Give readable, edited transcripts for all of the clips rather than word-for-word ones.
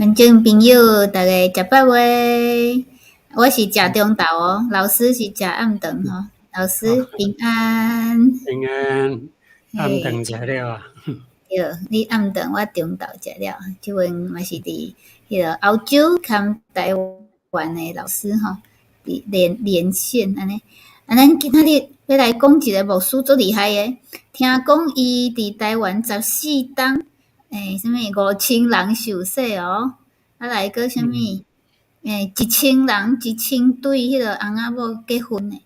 觀眾朋友，逐家食飽未？我是食中晝哦，老師是食暗頓吼。老師平安。平安，暗頓食了啊？對，你暗頓，我中晝食了。這陣嘛是佇彼个歐洲含台灣的老師吼，佇連線按呢。啊，咱今仔日欲來講一个牧師足厲害的，聽講伊佇台灣14冬，啥物5000人受洗哦，啊來閣啥物，1000人1000對彼个翁仔某結婚的，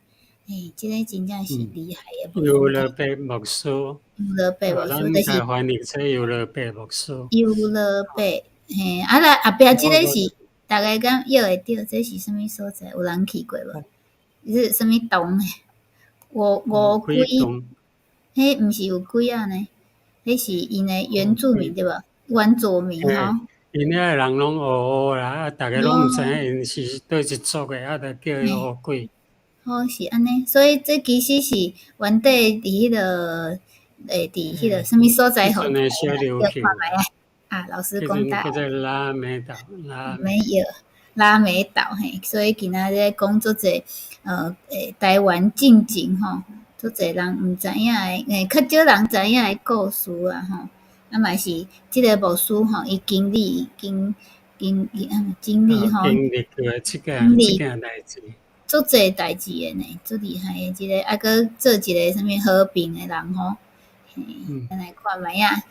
這个真正是厲害的。尤樂伯牧師。尤樂伯牧師，就是咱翻譯做尤樂伯牧師。尤樂伯，嘿，啊來後壁這个是，逐家敢約會著？這是啥物所在？有人去過無？是啥物洞？五五龜，彼毋是有鬼仔呢？彼是𪜶的原住民對無？原住民吼。𪜶遐的人攏烏烏啦，啊，逐家攏毋知影𪜶是佗一族的，啊，就叫伊烏鬼。哦，是按呢，所以這其實是原底佇彼个，佇彼个啥物所在吼？彼陣小琉球。啊，老師講叫做拉美島，拉沒有拉美島嘿，所以今仔日講足濟，台灣進前吼，足濟人毋知影的，較少人知影的故事啊吼。啊嘛是這个牧師吼，伊經歷經經經歷吼，經歷過這件代誌，足濟代誌的呢，足厲害的這个，啊閣做一个啥物和平的人吼。咱來看覓仔。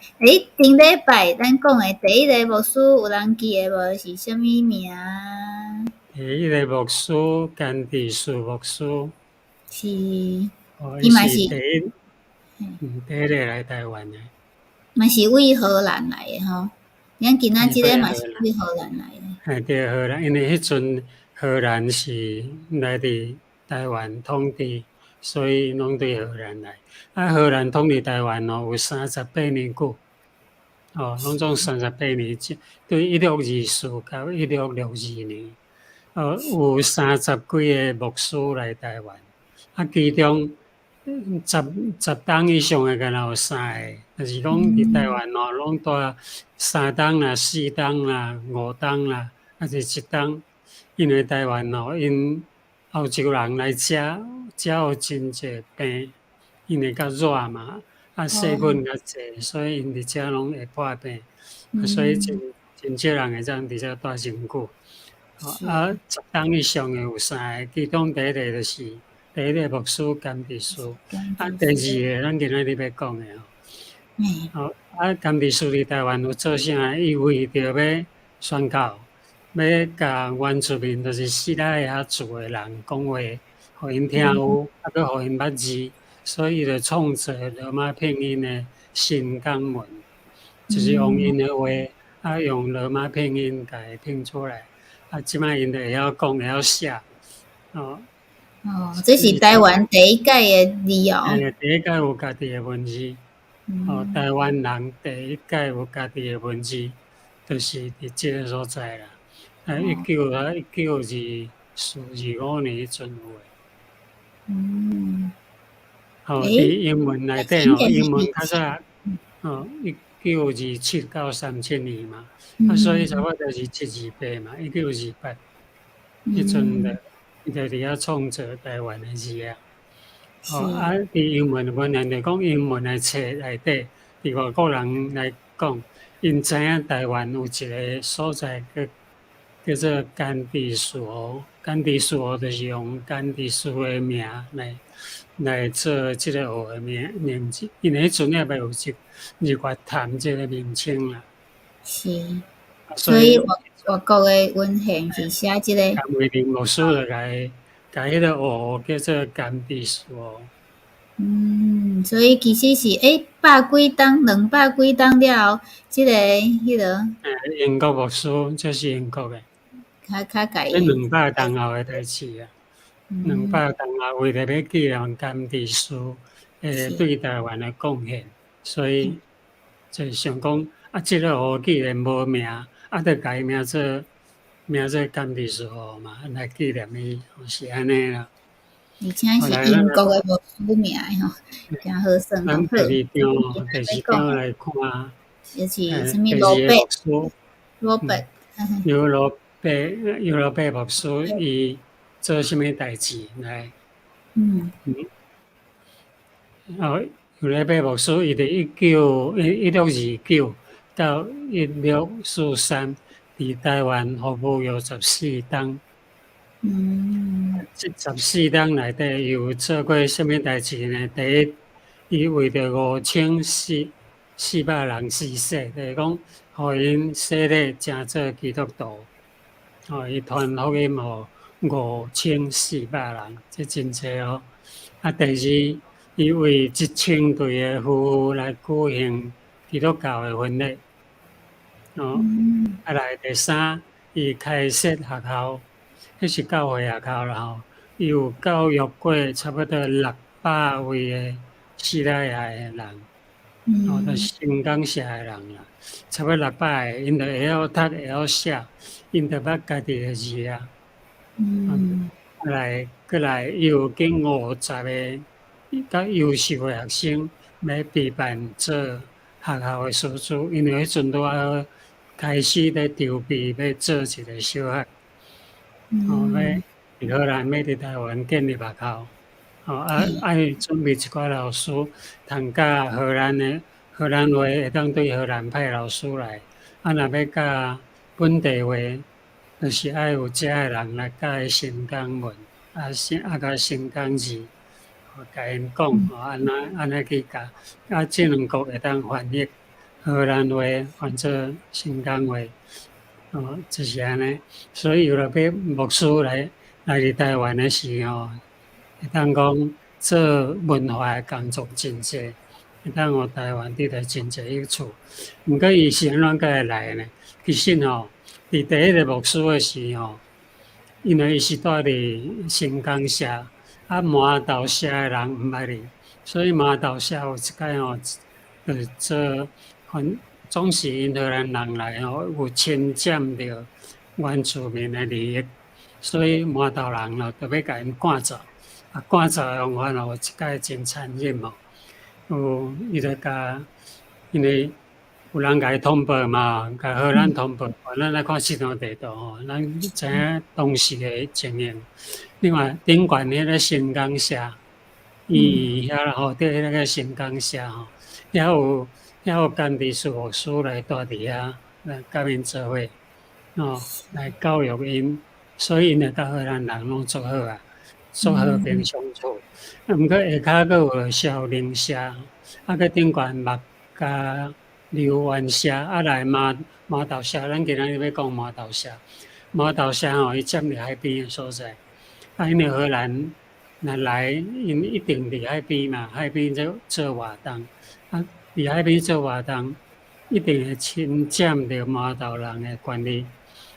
頂禮拜咱講的第一个牧師有人記得無？是啥物名？第一个牧師，甘地士牧師。是。伊嘛是第一個來台灣的。嘛是為荷蘭來的吼，咱今仔這个嘛是對荷蘭來的。嘿，對荷蘭，因為彼陣荷蘭是來佇台灣統治，所以攏對荷蘭來。啊，荷蘭統治台灣哦，有38年久，哦，攏總三十八年，對1624到1662年，哦，有三十幾个牧師來台灣，啊，其中10冬以上的，敢若有三个，就是講佇台灣哦，攏蹛3冬啦、4冬啦、5冬啦，抑是1冬。因為台灣哦，𪜶歐洲人來遮，遮有真濟病，因為較熱嘛，啊細菌較濟，所以𪜶佇遮攏會破病，所以真真少人會當佇遮蹛真久。啊，十冬以上的有三個，其中第一个就是第一个牧師甘地士，啊，第二个咱今仔日欲講的吼。哦，啊，甘地士佇台灣有做啥？伊為著欲宣教，欲共原住民，就是四內遐住的人講話，予𪜶聽有，啊，閣予𪜶捌字，所以伊就創造羅馬拼音的新港文，就是用𪜶的話，啊，用羅馬拼音共伊拼出來，啊，這擺𪜶就會曉講，會曉寫，哦。哦，這是台灣第一屆的字哦。嘿，第一屆有家己的文字，哦，台灣人第一屆有家己的文字，就是佇這个所在啦。啊，1924、25年彼陣有的。哦，佇英文內底吼，英文較早，哦，1927到37年嘛，啊，所以差不多就是728嘛，1928，彼陣就伊就佇遐創造台灣的字啊。哦，啊，佇英文文獻就講英文的冊內底，佇外國人來講，𪜶知影台灣有一个所在叫做甘地士湖，甘地士湖就是用甘地士的名來做這个湖的名字，因為彼陣猶未有日月潭這个名稱啦。是，所以外國的文獻是寫這个。甘為霖牧師就共彼个湖叫做甘地士湖。所以其實是百幾冬，200幾冬了後，這个彼个。英國牧師，這是英國的。較較這200冬後的代誌啊，200冬後為著欲紀念甘地士對台灣的貢獻，所以就想講啊，這个湖既然無名，啊，就共伊名做甘地士湖嘛，來紀念伊，是按呢啦。而且是英國的牧師名吼，誠好算。咱第二張，第二張來看，就是啥物羅伯，羅伯。尤羅伯尤羅伯牧師伊做啥物代誌來？哦，尤羅伯牧師伊佇一九一一六二九到1643，佇台灣服務約14冬。這十四冬內底，伊有做過啥物代誌呢？第一，伊為著五千四四百人施洗，就是講，予𪜶洗禮成做基督徒。哦，伊傳福音予5400人，這真濟哦。啊，第二，伊為1000對的夫婦來舉行基督教的婚禮。哦，啊來第三，伊開設學校，彼是教會學校啦吼。伊有教育過差不多600位的西拉雅的人，哦，就是新港社的人啦，差不多六百个，𪜶就會曉讀會曉寫，𪜶就捌家己的字啊。來，閣來，伊有經50個較優秀的學生，欲備辦做學校的師資，因為彼陣拄仔開始咧籌備欲做一個小學，哦，欲佇荷蘭欲佇台灣建立學校，哦，啊，愛準備一寡老師，通教荷蘭的荷蘭話會當對荷蘭派老師來，啊，若欲教本地話，就是愛有遮的人來教新港文，啊新啊佮新港字，共𪜶講，哦，按怎按呢去教，啊，這兩國會當翻譯荷蘭話翻做新港話，哦，就是按呢。所以尤羅伯牧師來來佇台灣的時吼，會當講做文化的工作真濟，會當予台灣得著真濟益處。毋過伊是按怎共會來的呢？其實吼，佇第一个牧師的時吼，因為伊是蹛佇新港社，啊麻豆社的人毋捌伊，所以麻豆社有一擺吼，就是做反總是𪜶荷蘭人來吼，有侵佔著原住民的利益，所以麻豆人咯，就欲共𪜶趕走。啊，趕走的方法咯，有一擺真殘忍哦。有伊就共，因為有人共伊通報嘛，共荷蘭通報。咱來看這張地圖吼，咱知影當時的情形。另外，頂懸彼个新港社，伊遐吼，佇彼个新港社吼，遐有遐有甘地斯牧師來蹛佇遐來共𪜶做伙，哦，來教育𪜶，所以𪜶會佮荷蘭人攏足好啊，足和平相處。啊，毋過下跤閣有蕭寧社，啊，閣頂懸目加柳灣社，啊來麻麻豆社，咱今仔日欲講麻豆社。麻豆社吼，伊佔佇海邊的所在，啊，因為荷蘭若來，𪜶一定佇海邊嘛，海邊做做活動，啊，佇海邊做活動，一定會侵佔著麻豆人的權利，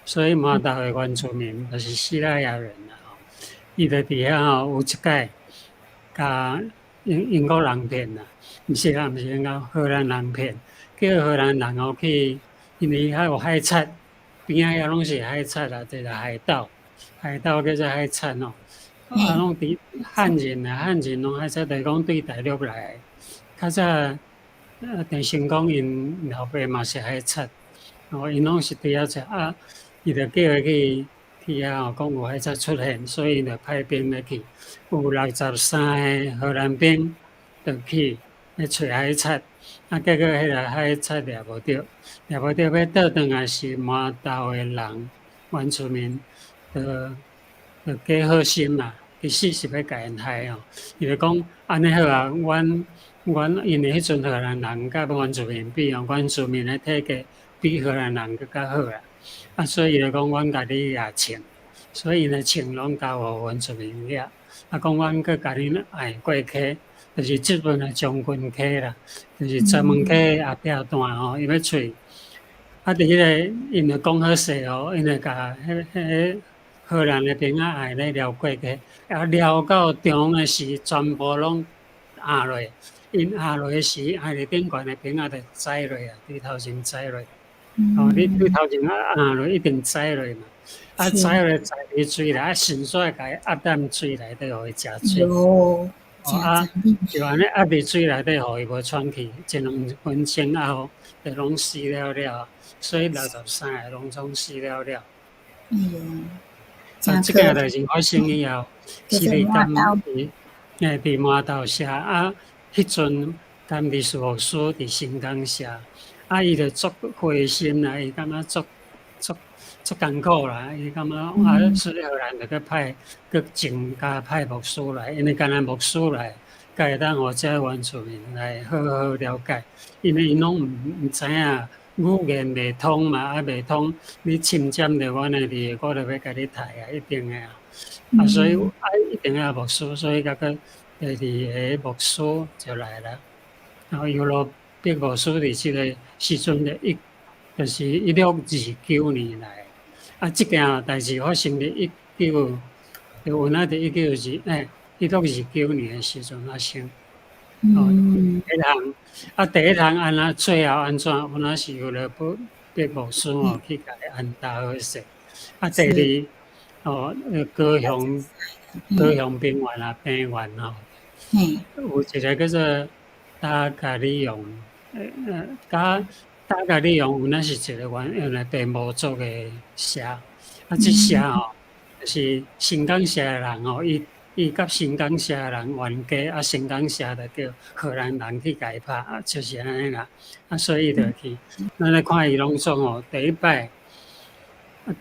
所以麻豆的原住民就是西拉雅人啦吼，伊就佇遐吼有一擺，共英英國人騙啦，毋是啦，毋是英國，荷蘭人騙，叫荷蘭人吼去，因為遐有海賊，邊仔遐攏是海賊啊，就是海盜，海盜叫做海賊吼，啊，攏佇漢人啊，漢人攏海賊，就是講對大陸來的，較早鄭成功𪜶老爸嘛是海賊，哦，𪜶攏是對遐食啊，伊就叫伊去去遐吼，講有海賊出現，所以𪜶就派兵欲去，有63個荷蘭兵就去欲揣海賊，啊，結果彼个海賊掠無著，掠無著欲倒轉來時，麻豆的人原住民就就假好心嘛，其實是欲共𪜶害吼，伊就講按呢好啊，阮阮因為彼陣荷蘭人佮原住民比吼，原住民的體格比荷蘭人閣較好啦，啊，所以伊就講阮共你掠銃，所以𪜶的銃攏交予原住民掠，啊，講阮閣共恁愛過溪，就是這陣的將軍溪啦，就是石門溪後壁段吼，伊欲揣，啊，佇彼个𪜶就講好勢哦，𪜶就共彼彼个荷蘭的兵仔愛咧掠過溪，啊，掠到中的時，全部攏壓落，𪜶壓落時，壓佇頂懸的兵仔就宰落啊，對頭前宰落。哦，你對頭前啊壓落，一定宰落嘛。啊，宰落宰佇水內，啊，順煞共伊壓淡水內底，予伊食水。啊，就按呢壓佇水內底，予伊無喘氣，一兩分鐘後就攏死了了，所以63個攏總死了了。哎喲，啊，這件代誌發生以後，是佇甘佇佇饃頭社啊，彼陣甘地斯牧師佇新港社，啊，伊就足灰心啦，伊感覺足足足艱苦啦，伊感覺啊，所以荷蘭就閣派閣增加派牧師來，因為干焦牧師來，才會當予這原住民來好好了解，因為𪜶攏毋知影語言袂通嘛，啊袂通，你侵佔著阮的地，我就欲共你刣啊，一定的啊，啊所以啊一定愛牧師，所以閣閣第二个牧師就來了，然後尤羅畢牧師佇這个時陣就一就是1629年來，啊，這件代誌發生佇一九，就有那佇一九二欸1629年的時陣發生。哦，第一項啊，第一項按怎最後按怎，有那是尤羅畢牧師吼去共伊安搭好勢。啊，第二哦，高雄平原啊，平原吼，有一个叫做達加里勇，達加里勇有那是一个原來平埔族的社，啊，這社吼，就是新港社的人吼，伊佮新港社的人冤家，啊，新港社就叫荷蘭人去共伊拍，啊，就是按呢啦，啊，所以伊就去，咱來看伊攏總吼，第一擺，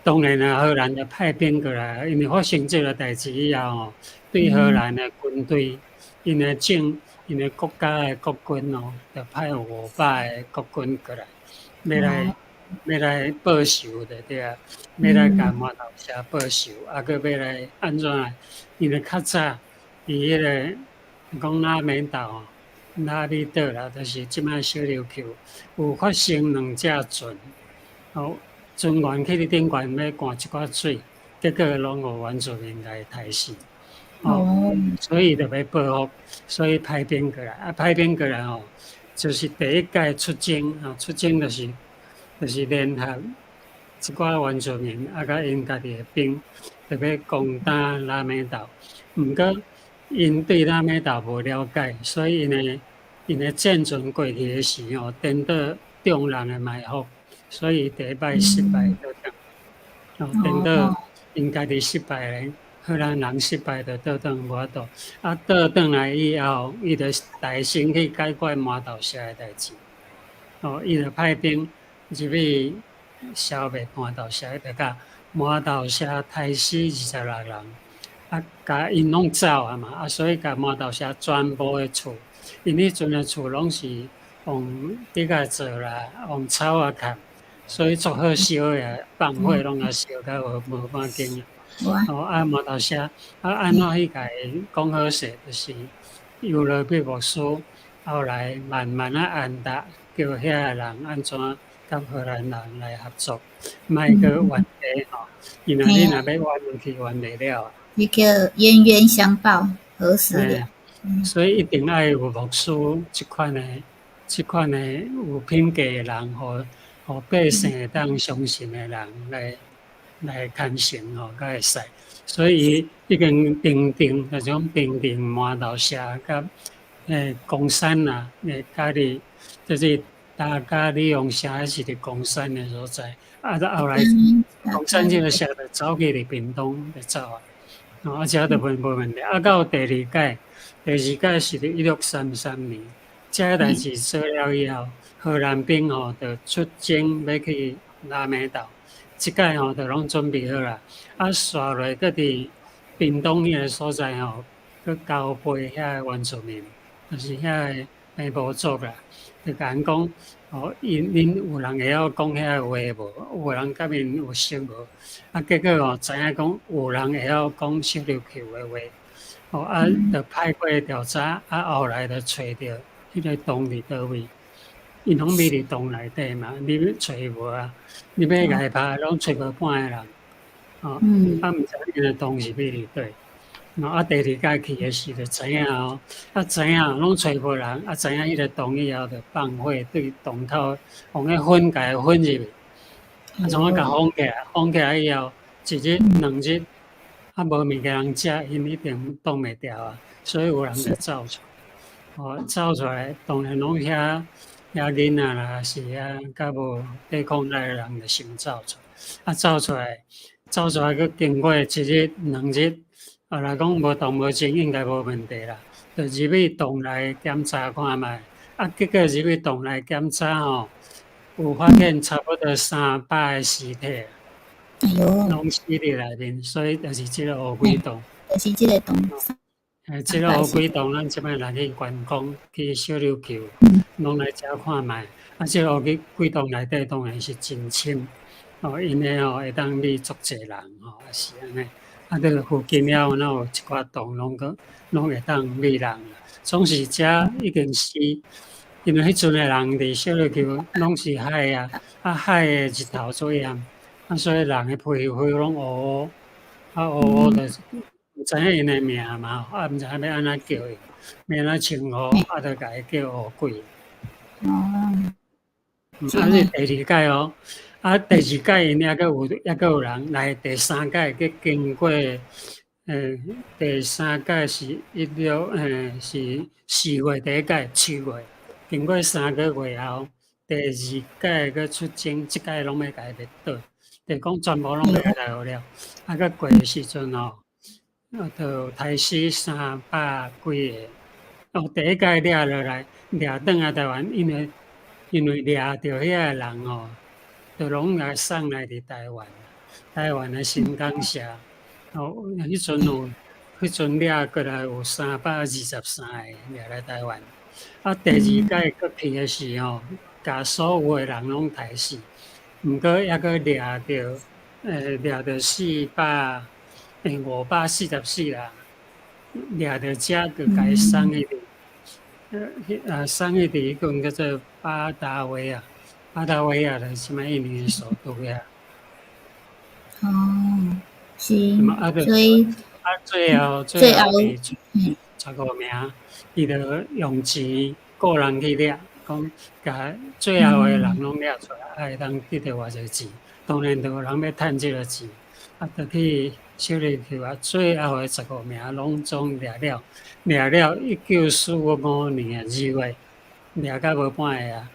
當然啊，荷蘭就派兵過來，因為發生這个代誌以後吼，對荷蘭的軍隊，𪜶的政，𪜶的國家的國軍哦，就派500個國軍過來，欲來報仇的對啊，欲來共饃頭社報仇，啊，閣欲來按怎？因為較早佇彼个講拉美島，拉美島啦，就是這擺小琉球，有發生兩隻船，哦，船員去佇頂懸欲灌一寡水，結果攏予原住民共刣死。哦，所以就欲報復，所以派兵過來，啊，派兵過來吼，就是第一屆出征，吼，出征就是聯合一寡原住民，啊，佮𪜶家己的兵，就欲攻打拉美島。毋過，𪜶對拉美島無了解，所以𪜶的戰船過去的時吼，顛倒眾人的埋伏，所以第一擺失敗倒轉，哦，顛倒𪜶家己失敗咧。荷蘭人失敗就倒轉無法度，啊，倒轉來以後，伊就大聲去解決饃頭社的代誌。哦，伊就派兵入去消滅饃頭社，就共饃頭社刣死26人，啊，共𪜶攏走啊嘛，啊，所以共饃頭社全部的厝，𪜶彼陣的厝攏是用竹仔做啦，用草仔崁，所以足好燒的，放火攏共燒甲無半間。哦，啊，饃頭社，啊，按怎去共伊講好勢，就是尤羅畢牧師後來慢慢仔按搭，叫遐个人按怎佮荷蘭人來合作，莫閣冤家吼，因為你若欲冤去，冤袂了啊。彼叫冤冤相報何時了？所以一定愛有牧師這款的有品格的人，予百姓會當相信的人來牽成吼，才會使。所以伊已經平定，就是講平定饃頭社佮岡山啊，咖喱，就是大家利用社是佇岡山的所在。啊，後來岡山這个社就走去佇屏東就走啊，哦，啊，這就無問題。啊，到第二屆，第二屆是佇1633年，這个代誌做了以後，荷蘭兵吼就出征欲去拉美島。這擺吼就攏準備好啦，啊，紲落閣佇屏東彼个所在吼，閣交配遐个原住民，就是遐个平埔族啦，就共𪜶講，哦，𪜶有人會曉講遐个話無？有人佮𪜶有熟無？啊，結果吼知影講有人會曉講小琉球的話，哦，啊，就派過去調查，啊，後來就揣著彼个洞佇佗位。𪜶攏匿佇洞內底嘛，你欲揣無啊？你欲共伊拍，攏揣無半个人。哦，啊，毋知𪜶的洞是佇佗。哦，啊，第二擺去的時就知影哦，啊，知影攏揣無人，啊，知影彼个洞以後就放火對洞口，用彼粉共伊粉入去，啊，創啊共封起來，封起來以後，一日兩日，啊，無物件通食，𪜶一定擋袂牢啊，所以有人就走出來，哦，走出來，當然攏遐遐囡仔啦，是遐較無抵抗力的人就先走出來，啊，走出來，走出來，閣經過一日、兩日，後來講無動無靜，應該無問題啦，就入去洞內檢查看覓，啊，結果入去洞內檢查吼，有發現差不多300個屍體，哎喲，攏死佇內面，所以就是這个烏鬼洞。就是這个洞。欸，這个烏鬼洞，咱這擺來去觀光，去小琉球，攏來遮看覓。啊，這个烏鬼洞內底當然是真深，哦，𪜶的吼會當匿足濟人吼，啊是按呢。啊，這附近了若有一寡洞，攏閣攏會當匿人。總是遮已經是，因為彼陣的人佇小琉球攏是海啊，啊海的日頭足炎，啊所以人的皮膚攏烏烏，啊烏烏就是毋知影𪜶的名嘛，啊毋知影欲按怎叫伊，欲按怎稱呼，啊就共伊叫烏鬼。哦。啊，這是第二擺哦，啊第二擺𪜶猶閣有猶閣有人來，第三擺去經過，第三擺是一六，是4月第一擺，7月，經過3個月後，第二擺閣出征，這擺攏欲共伊滅倒，就講全部攏欲來予了，啊，閣過的時陣吼，啊，就刣死300幾个。哦，第一擺掠落來，掠轉來台灣，因為掠著遐个人吼，就攏來送來佇台灣，台灣的新港社。哦，彼陣有，彼陣掠過來有323個掠來台灣。啊，第二擺閣去的時吼，共所有的人攏刣死，毋過猶閣掠著，掠著400，544啦，掠著遮閣共伊送去，送去佇彼間叫做巴達維亞，巴達維亞就是啥物印尼的首都遐。哦，是，所以啊，最後最後是15名，伊就用錢雇人去掠，講共最後的人攏掠出來，啊會當得著偌濟錢，當然就有人欲趁這个錢，啊，就去小琉球啊，最後的15名攏總掠了，掠了1945年2月，掠甲無半个啊，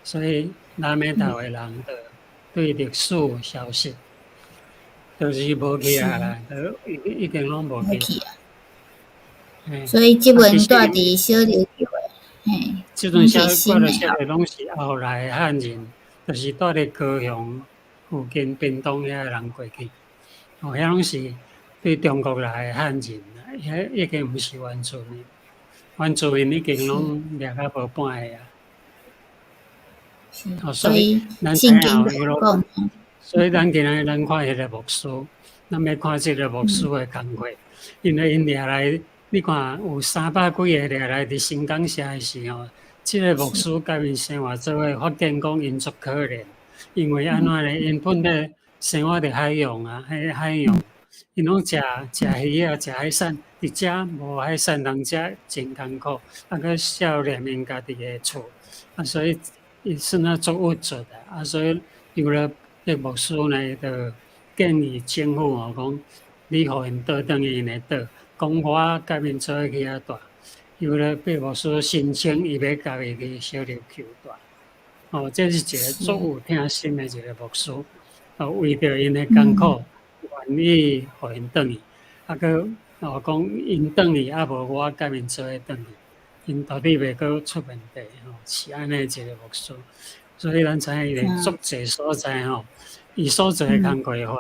所以南碼頭的人就對歷史消失，就是無去啊啦，都已經攏無去啊。所以這陣住佇小琉球的，嘿，這陣小住佇小琉攏是後來的漢人，就是住佇高雄附近屏東遐的人過去，哦，遐攏是對中國來的漢人，遐已經毋是原住民，原住民已經攏掠甲無半个啊。哦，所以咱知影講，所以咱今仔日咱看彼个牧師，咱欲看這个牧師的工課，因為𪜶掠來，你看有300幾个掠來佇新港社的時候，這个牧師共𪜶生活做伙，發現講𪜶足可憐，因為按怎呢？𪜶本來生活佇海洋啊，彼海洋，𪜶攏食食魚仔、食海產，佇遮無海產通食，真艱苦。啊，閣少年𪜶家己的厝，啊，所以伊算啊足鬱卒的，啊，所以有了這牧師呢，就建議政府吼講，你予𪜶倒轉去𪜶的島，講我共𪜶做伙去遐住。有了被牧師申請，伊欲共伊去小琉球住。哦，這是一个足有疼心的一个牧師，哦，為著𪜶的艱苦，願意予𪜶轉去。啊，閣哦講𪜶轉去，啊無我共𪜶做伙轉去，𪜶到底袂閣出問題吼，是按呢一个牧師。所以咱知影伊佇足濟所在吼，伊所做的工課，予人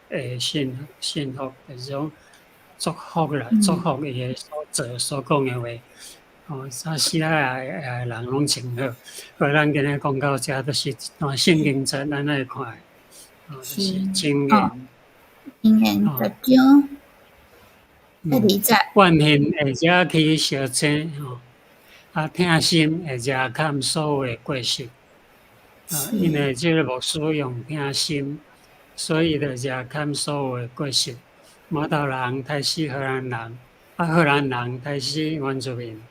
會信信服，就是講祝福啦，祝福伊的所做所講的話。哦，啥死來的人攏真好。所以咱今日講到遮，就是一段聖經節，咱來看，哦，就是箴言。箴言10章2節。怨恨會惹起相爭，吼，啊，疼心會惹崁所有的過失。啊，因為這個牧師用疼心，所以就惹崁所有的過失。碼頭人刣死荷蘭人，啊，荷蘭人刣死原住民，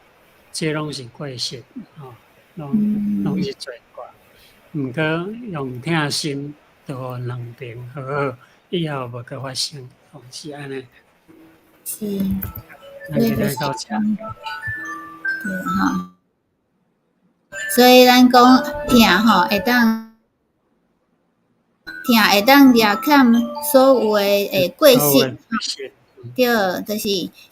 這攏是過失，吼，攏是罪過。毋過用疼心，就予兩邊和好，以後無閣發生，哦，是按呢。是。咱今日到遮。對吼，所以咱講疼吼，會當疼會當掠砍所有的過失。對，就是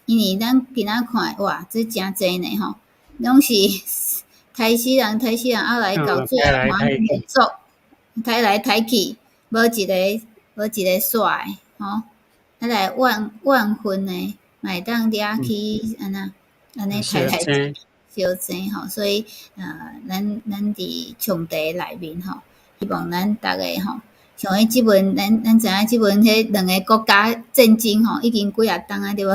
因為咱今仔看哇，這誠濟呢吼，攏是刣死人，刣死人，後來到最後滅族，刣來刣去，無一個煞的吼，啊來怨怨恨的，嘛會當掠去按怎按呢刣來相爭吼，所以咱佇上帝內面吼，希望咱逐个吼，像彼這陣，咱知影這陣彼兩个國家戰爭吼，已經幾若冬啊，對無？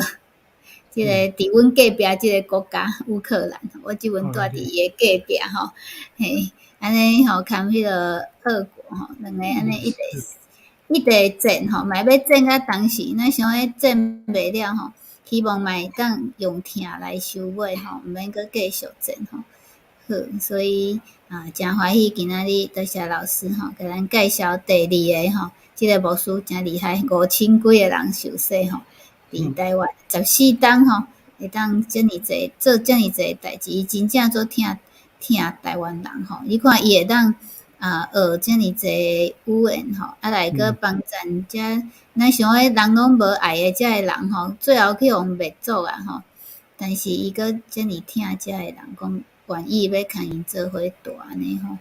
這个佇阮隔壁這个國家烏克蘭，我這陣住佇伊的隔壁吼，嘿，按呢吼，含彼个俄國吼，兩个按呢一直一直戰吼，嘛欲戰到當時，咱想講戰袂了吼，希望嘛會當用疼來收尾吼，毋免閣繼續戰吼。好，所以啊，誠歡喜今仔日多謝老師吼，共咱介紹第二个吼，這个牧師誠厲害，五千幾个人受洗吼，佇台灣14冬吼，會當遮爾濟做遮爾濟代誌，伊真正足疼疼台灣人吼。你看伊會當啊學遮爾濟語言吼，啊來閣幫贊遮，咱想講人攏無愛的遮个人吼，最後去予滅族啊吼。但是伊閣遮爾疼遮个人，講願意欲共𪜶做伙住按呢吼。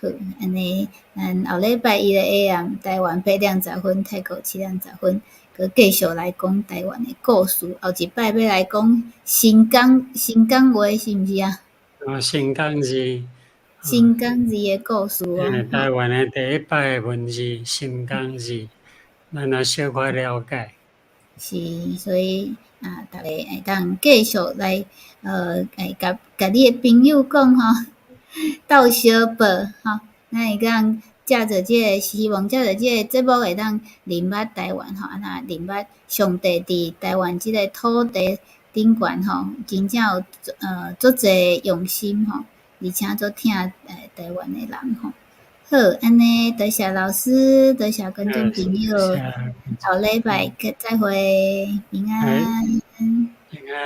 好，按呢，咱後禮拜一的 AM 台灣8點10分，泰國7點10分，閣繼續來講台灣的故事。後一擺欲來講新港新港話是毋是啊？啊，新港字。新港字的故事哦。台灣的第一擺文字新港字，咱也小可了解。是，所以啊，逐家會當繼續來，會共共你的朋友講吼，鬥相報吼，咱會當藉著這个，希望藉著這个節目會當認捌台灣吼，啊若認捌上帝佇台灣這个土地頂懸吼，真正有足濟用心吼，而且足疼台灣的人吼。好，按呢多謝老師，多謝觀眾朋友，後禮拜閣再會，平安。